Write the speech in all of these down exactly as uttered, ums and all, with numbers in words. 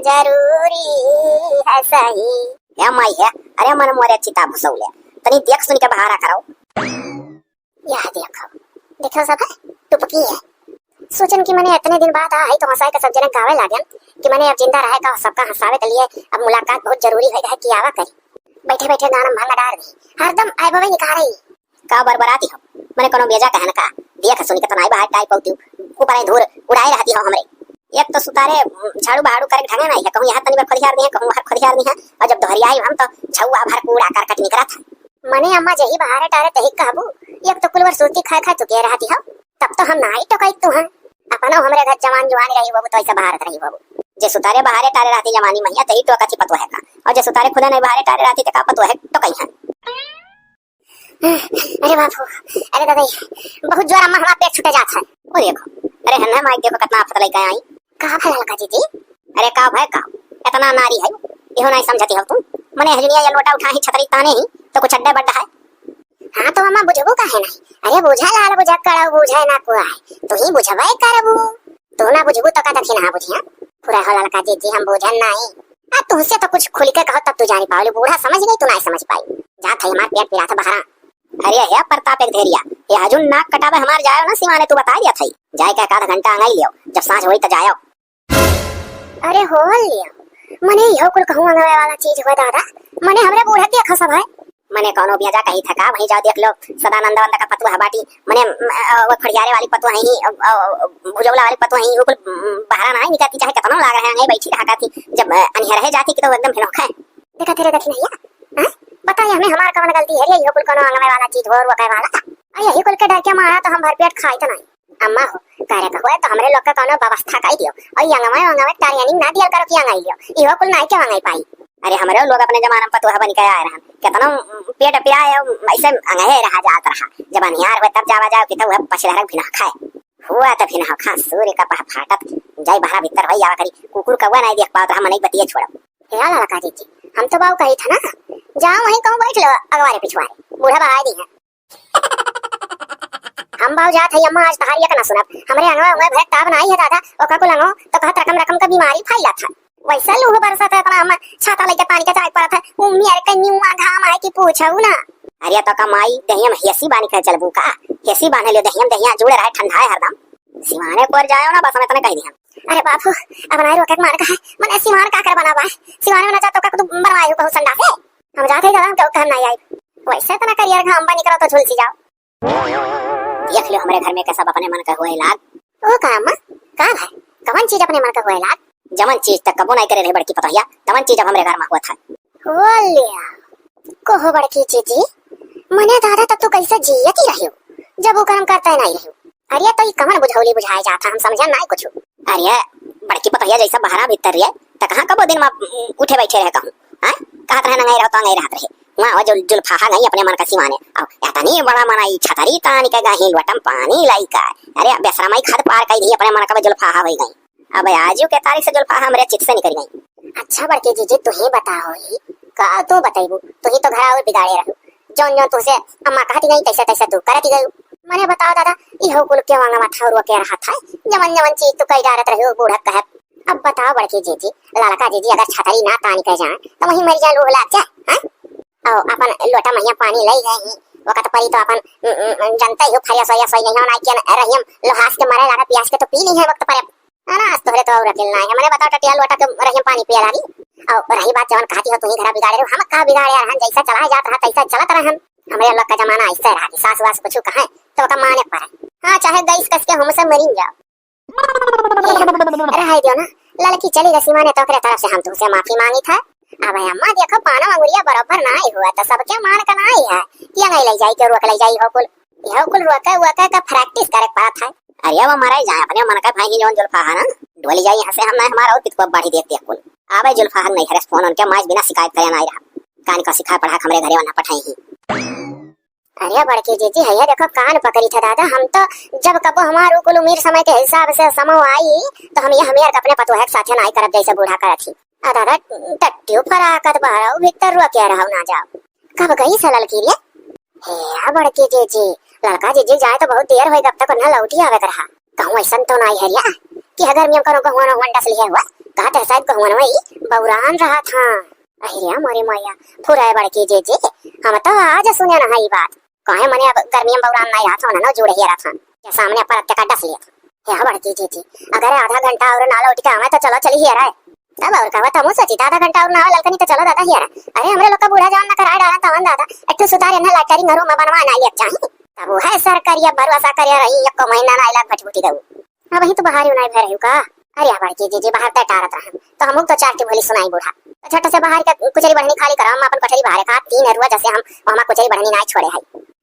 जरूरी है सही। हे माई हे, अरे मन मोरे चिता भुसौले, तनी देख सुन के बहारा करो। यह देखो, देखो सब है, टुपकी है। सोचन कि मने इतने दिन बाद आ है तो हंसाए के सब जने गावे लागन कि मने अब जिंदा रहे का सबका हंसावे के लिए अब मुलाकात बहुत जरूरी है, है कि आवा करी। बैठे बैठे गाना भांगा डार दी, हरदम आए बवे निकारे ही। का बरबराती हो? मने कोनो बेजा कहन का? देख सुन के तनाई बाहर टाइप होती, ऊपर ही धूर उड़ाए रहती हो हमरे। एक तो सुतारे, उम, झाड़ू बहाड़ू करे के ढंगे नहीं है, कहूँ यहाँ तनी बार खोदिहार दी है, कहूँ वहाँ खोदिहार दी है, और जब दोहरियाई हम तो झौआ भर कूड़ा करकट निकरा था। मने अम्मा जही बहारे टारे तही कहबू, एक तो कुलवर सुरती खाए खाए तू के रहती हो, तब तो हम नाई टोकई तू हैं। अपनो हमरे घर जवान जुआन रही बाबू तो ऐसे बहारत रही बाबू। जे सुतारे बहारे टारे रहती जवानी मैया तही टोका थी पतोहे का, और जे सुतारे खुदे नहीं बहारे टारे रहती तो का पतोहे टोकई है। अरे बाप हो, अरे दादा, ये बहुत जोर अम्मा हमारा पेट छूटे जात है। ओ देखो, अरे हन्ना माइक देखो कितना आफत लइका आई। का भला ललका जीजी? अरे का भय का, इतना नारी है, इहो नहीं समझती हो तुम। मने हजनिया ये लोटा उठा ही छतरी ताने ही तो कुछ अड्डे बड्डा है। हाँ तो अम्मा बुझबो काहे नहीं? अरे बुझा लाल बुझा कड़ा बुझे ना को है, तू ही बुझबे करबू। तू ना बुझबू तो का दखिन हाँ बुझिया? पूरा हो ललका जीजी हम बुझन नहीं। आ तुमसे तो कुछ खुल के कहो तब तू जानी पावली, बूढ़ा समझ गई तू नहीं समझ पाई। जात है हमार पेट पिरात बहरा। अरे हे प्रताप एक धेरिया, ये हजून नाक कटावे हमार जायो ना सिवाने, तू बता दिया था। जाए के एक आध घंटा अंगाई लियो, जब सांझ होई त जायो। अरे हो लियो, मने यो कुल कहूँ अंगवे वाला चीज हुआ दादा, मने हमरे बूढ़ा देखो सब है। मने कौनो बियाजा कही थका, वहीं जाओ देख लो, सदानंद वंद का पतुआ बाटी, मने, म, अ, वो खड़ियारे वाली पतुआ ही, अ, अ, भुजौला वाली पतुआ ही, वो कुल, म, बहरा ना है, निकलती चाहे कितना लाग रहे हैं, बैठी रहा करती, जब, अ, अनिहर है जाती कि तो एकदम भिनोखा है। देखा तेरे दखिनैया, हैं? बताइए हमें हमार कवन गलती है रे, यो कुल कोनो अंगवे वाला चीज हो, रोके वाला। आ यही कुल के डर के मारा तो हम भरपेट खाई तो नहीं। अम्मा हो, करे कहो तो हमरे लोग के कोनो व्यवस्था कई दियो। और ये अंगवे अंगवे training ना दियल करो कि अंगाई लियो। इहो कुल नाई के अंगाई पाई। अरे हमरे लोग अपने जमाना में पतोह बन के आए रहन। कितना पेट पिराए, ऐसे अंगहे रहा जात रहा। जब अनियार हुए तब जावा जाओ कि तब वह पछलहरक भी ना खाए। हुआ त फिर हाँ, सूर्य का पह फाटत, जाई बहरा भीतर होई आवा करी, कुकुर कौआ नहीं देख पावत रहा, मनई बतिये छोड़ो। हे ललका जीजी, हम तो बाऊ कही था ना, जाओ वहीं कहूँ बैठ लो अगवारे पिछवारे, बूढ़ा बहाय दी है। हम बाऊ जात है अम्मा, आज तहार एक ना सुनब, हमरे अंगवा उंगवा भरे ताब ना आई है दादा, ओका कुल अंगो तो कहत रकम रकम का बीमारी फैला था। वैसे लूह बरसत है, अपना हम छाता लेके पानी के जाए पड़त है। उम्मी अरे कन्युआ घाम है कि पूछऊ ना। अरे तो का माई, दहिया में हेसी बानी के चलबू का? हेसी बांधे लियो दहिया में, दहिया जुड़े रहे ठंडा है हरदम। सिवाने पर जाओ ना, बस हम इतने कह दिया। अरे बापू, अब ना रोके के मान का है, मने सिवान का कर बना बा? सिवाने में ना जा तो का कुछ बनवाए हो कहूँ संडा से? हम जाते ही दादा, हम कहूँ कहम नहीं आई। वैसे इतना करियर घाम बा निकलो तो झुलसी जाओ। देख लियो हमरे घर में के सब अपने मन का हुए लाग। ओ का अम्मा, का भाई, कवन चीज अपने मन का हुए लाग? जवन चीज तक कबो नहीं करे रहे बड़की पतोहिया, तवन चीज अब हमरे घर में हुआ था। ओ लिया, को हो बड़की जीजी, मने दादा तब तू कैसे जियत ही रहियो, जब वो कर्म करते नहीं रहियो। अरे तो ई कवन बुझौली बुझाए जाता, हम समझे नहीं कुछ। अरे बड़की पतोहिया जैसा बहरा भीतर रहे, त कहाँ कबो दिन में उठे बैठे रहे कहूँ, हाँ? कहत रहे ना, नहीं रहो तो नहीं रहत रहे। वहाँ वो जुल-, जुल्फाहा गई अपने मन का सिवाने। अब इतनी बड़ा मना ई छतरी तान के गई लोटम पानी लाई का। अरे बेशरमाई खद पार कई दी अपने मन का जुल्फाहा होई गई। अब आजू के तारीख से जुल्फाहा हमरे चित से निकल गई। अच्छा बड़के जीजी, तू ही बताओ ही, का तू बतैबू? तू ही तो घर और बिगाड़े रहू। जौन जौन तुझसे अम्मा कहती गई तैसे तैसे तू करती गयू। मने बताओ दादा, इहो कुल क्यों अंगवा ठौर के रहा था? जवन जवन चीज तू कई डारत रही हो बूढ़ा कहे। अब बताओ बड़के जीजी, ललका जीजी अगर छतरी ना तान के जाए तो वहीं मर जाए, लूह लाग जाए, हैं? और अपन लोटा महिया पानी ले गए ही, वक्त परी तो अपन, उम, उम, जनते ही हो, फरिया सोया सोई गई हो, ना कि रहियम लोहास के मरे लागा, प्यास के तो पी नहीं है वक्त परे। अनाज तोहरे तो और अकेल ना है, मने बताओ टटिया लोटा के रहियम पानी पिया लागी। और रही बात जवन कहती हो, तू ही घरा बिगाड़े रहो, हम का बिगाड़े यार, हम जैसा चला जात रहा तैसा चलत रहन। हमरे लोग का जमाना ऐसे रहा कि सास वास कुछ कहे तो ओका माने पड़े। हाँ, चाहे गैस कस के हमसे मरिन जाओ। रहाई दियो ना, ललकी चली गई सिवाने तो ओकरे तरफ से हम तुमसे माफी मांगी था। अब अम्मा देखो, पाना अंगुरिया बराबर ना ही हुआ तो सबके मान का ना ही है कि अंगई ले जाई के रोक ले जाई हो कुल। यह कुल रोके वोके का practice करे पड़त है। अरे वो मराई जाए अपने मन का भाई ही जौन जुल्फा है ना, डोली जाए यहाँ से हम ना, हमारा और पितको बाढ़ी देख देख कुल। आवे जुल्फा हक नहीं हरे फोन उनके माइज बिना शिकायत करे ना ही रहा। कान का सिखा पढ़ा हमरे घरे वरना पठाई ही। अरे बड़की जीजी, हैया देखो कान पकड़ी था दादा, हम तो जब कबो हमार कुल उम्र समय के हिसाब से समो आई, तो हम ये हमें अपने पतोह के साथे नाई करब जैसे बूढ़ा करत ही। आ दादा, टट्टियो फराकत बहराऊ भीतर रुआ के रहू ना जाओ। कब गई सा ललकी रे? हे आ बड़की जीजी, ललका जीजी जाए तो बहुत देर होई, अब तक ना लौटी आवे के रहा। कहूँ ऐसन तो नाई है रिया कि अगर मैं करो कहूँ ना वंडस लिया हुआ, कहत है शायद गहुवनवा ई बौरान रहत हाँ। अहिरे मोरी मैया, फुराए बड़की जीजी, हम तो आज सुने न है ई बात। काहे मने अब गर्मी में बौरान नहीं रहत हाँ, न जोड़े ही रहत हाँ। के सामने परत का डस लिया। हे बड़की जीजी, अगर आधा घंटा और ना लौट के आवे तो चलो चली हेराए। तब और कहवा, तमू सोची आधा घंटा और ना आवे ललकनी तो चलो दादा हेराए। अरे हमरे लोग का बूढ़ा जवान ना कराए डाला तवन दादा, एक ठो सुतार इन्हें लैटरिन रूम में बनवा ना लिया चाही। तब वो है सर करिया भरोसा करिया रही, एक महीना ना आइला भटभुटी दऊ। अब ही तो बाहर ही उनाई भर रही का? अरे बड़की जीजी, बाहर तय टारत रहन तो हमहू तो चार ठे बोली सुनाई बूढ़ा। तो झट से बाहर के कुचरी बढ़नी खाली करो, हम अपन कोठरी बाहर का तीन रुआ जैसे हम वहाँ कुचरी बढ़नी ना छोड़े है।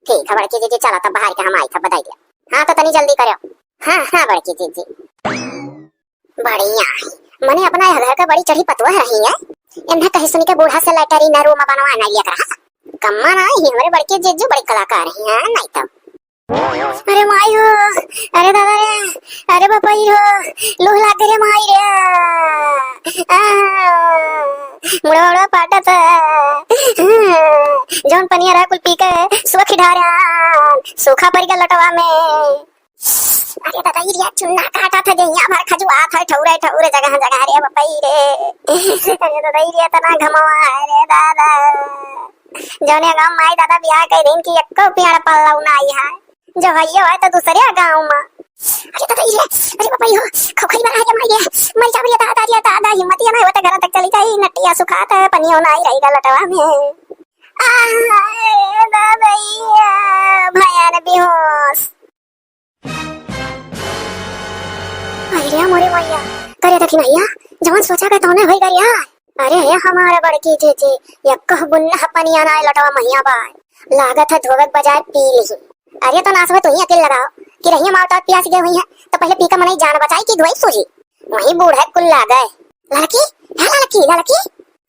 ठीक है बड़की जीजी, चला तब बाहर के हम आई था बताई दिया। हाँ तो तनी जल्दी करो। हाँ हाँ बड़की जीजी। बढ़िया है, मने अपना यह घर का बड़ी चढ़ी पतुआ रही है। इन्हें कहीं सुनी के बूढ़ा से लैटरिन रूम बनवा ना लिया करा। कम्मा ना ही हमरे बड़की जीजू बड़ी कलाकार ही हैं, नहीं तो। अरे माई हो, अरे दादा रे, अरे बपई हो, लूह लाग रे माई रे। आ, मुड़वा उड़वा पाटत है। जौन पनिया रहा कुल पी के सुख ढारा, सूखा पड़ गया लटवा में। अरे दादा, ई रे चुन्ना काटा था, देहिया भर खजुआ था, ठौरे ठौरे जगह जगह रे बपई रे। अरे दादा, ई रे इतना घमवा है रे दादा। जौने गाँव माई दादा बियाह कई दिन की एक्को पेड़ पल्लव ना आई है, जो हइये है तो दूसरे गाँव में। अरे दादा, ई रे, अरे बपई हो, खौखई बना है माई रे, मर जा भैया दादा, अरे दादा, हिम्मत ही ना होता, घर तक चली जाई, नटिया सुखात है, पनियो ना आई रही लटवा में। आ, ए दादा, ई भयान बेहोश। अरे मोरे मैया, करे देखी भैया, जवन सोचा के तौने होई गरिया। अरे हे हमारे बड़की जीजी, यक्को बुन्ना पनिया ना लटवा महिया बा। लागत है धोवे के बजाय पी ली। अरे तो नासवा तू ही अकेल लगाओ कि रहिया मार तो प्यास गए हुई है, तो पहले पी का मनई जान बचाई कि धोई सूझी। वहीं बूढ़े कुल लागे। लड़की, है लड़की, लड़की।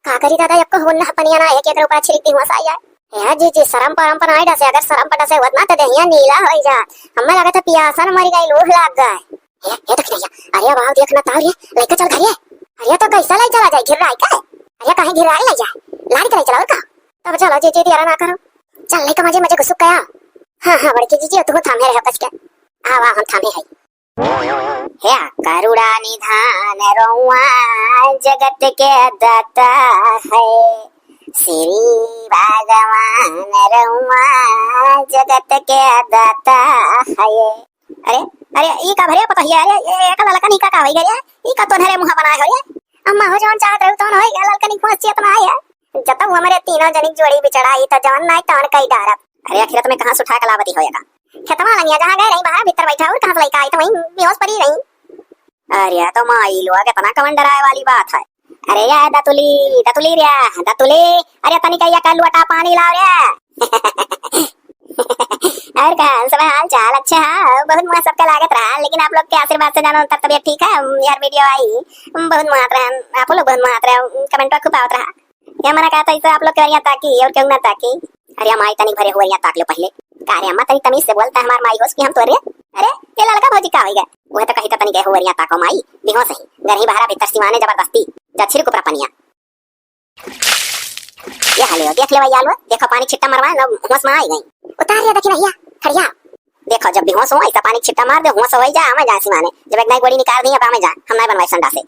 का करी दादा, यक्को हुन पनिया ना है कि एकरे ऊपर छिड़क दी हुआ सा यार। ए जीजी, शरम परम पर नाई डसे, अगर शरम पर डसे होत ना तो देहिया नीला होई जात। हमें लागत है पियासन मर गई, लूह लाग गए। ए, ए देख भैया, अरे अब आओ देख ना ताऊ रे, लइका चल घरे। अरे तो कैसा लाई चला जाए, घिर्राई का? अरे कहीं घिर्राई लाई जाए, लाड़ी के लाई चला और का? तब चलो जीजी, देरा ना करो, चल लइका मजे मजे घुसुक के आओ। हाँ हाँ बड़की जीजी, तू थामे रहो कस के। आवा हम थामे है। हे करुणा निधान रउआ जगत के दाता है, श्री भगवान रउआ जगत के दाता है। अरे, अरे, ई का भरे पतहिया? अरे, ये एक ललकनी का, का होई गया? ई का तोन्हरे मुँह बनाए हो रे? अम्मा हो जवन चाहत रहू तवन होई गया, ललकनी खोस चियत ना है। जतऊ हमरे तीनों जनी जोड़ी बिचड़ाई त जवन नाई तवन कई डारब। अरे, आखिरत में कहाँ से उठा के लावती हो एका? खेतवा लंगिया जहाँ गए रही, बाहर भीतर बैठा और कहाँ से लइका आई, तो वहीं बेहोश पड़ी रही। अरे, तो माई लोग, इतना कवन डराए वाली बात है? अरे, या दतुली, दतुली रे, दतुली, अरे, तनी कहिया का लोटा पानी लाओ रे। और का, सब हाल चाल अच्छे हैं? बहुत मुआ सबके लागत रहा, लेकिन आप लोग के आशीर्वाद से जानो तब तबीयत ठीक है। यार, वीडियो आई, बहुत मुआत रहे, आप लोग बहुत मुआत रहे, कमेंट पर खूब आवत रहा। ये मना कहता, इससे आप लोग के वरिया ताकी और केहू ना ताकी। अरे माई, तनी भरे हो वरिया ताक लो पहले। का रे अम्मा, तनी तमीज से बोलता, हमार माई होस कि हम तोरे? अरे, ये ललका भौजी का होई गए? वह तो कही तो तनी के हो वरिया ताको माई, बेहोश है। घर ही बाहर भीतर सिवाने जबरदस्ती। जा छिड़क ऊपर पनिया। ये हले, देख ले भैया लो, देखो पानी छिट्टा मरवा, ना होश में आई गई। उतार रे, देखी भैया, खड़िया। देखो, जब बेहोश हो, ऐसा पानी छिट्टा मार दे, होश हो जा, आवे जा सिवाने। जब एक दाई गोड़ी निकाल दी, अब आवे जा, हम नहीं बनवाई संडा से।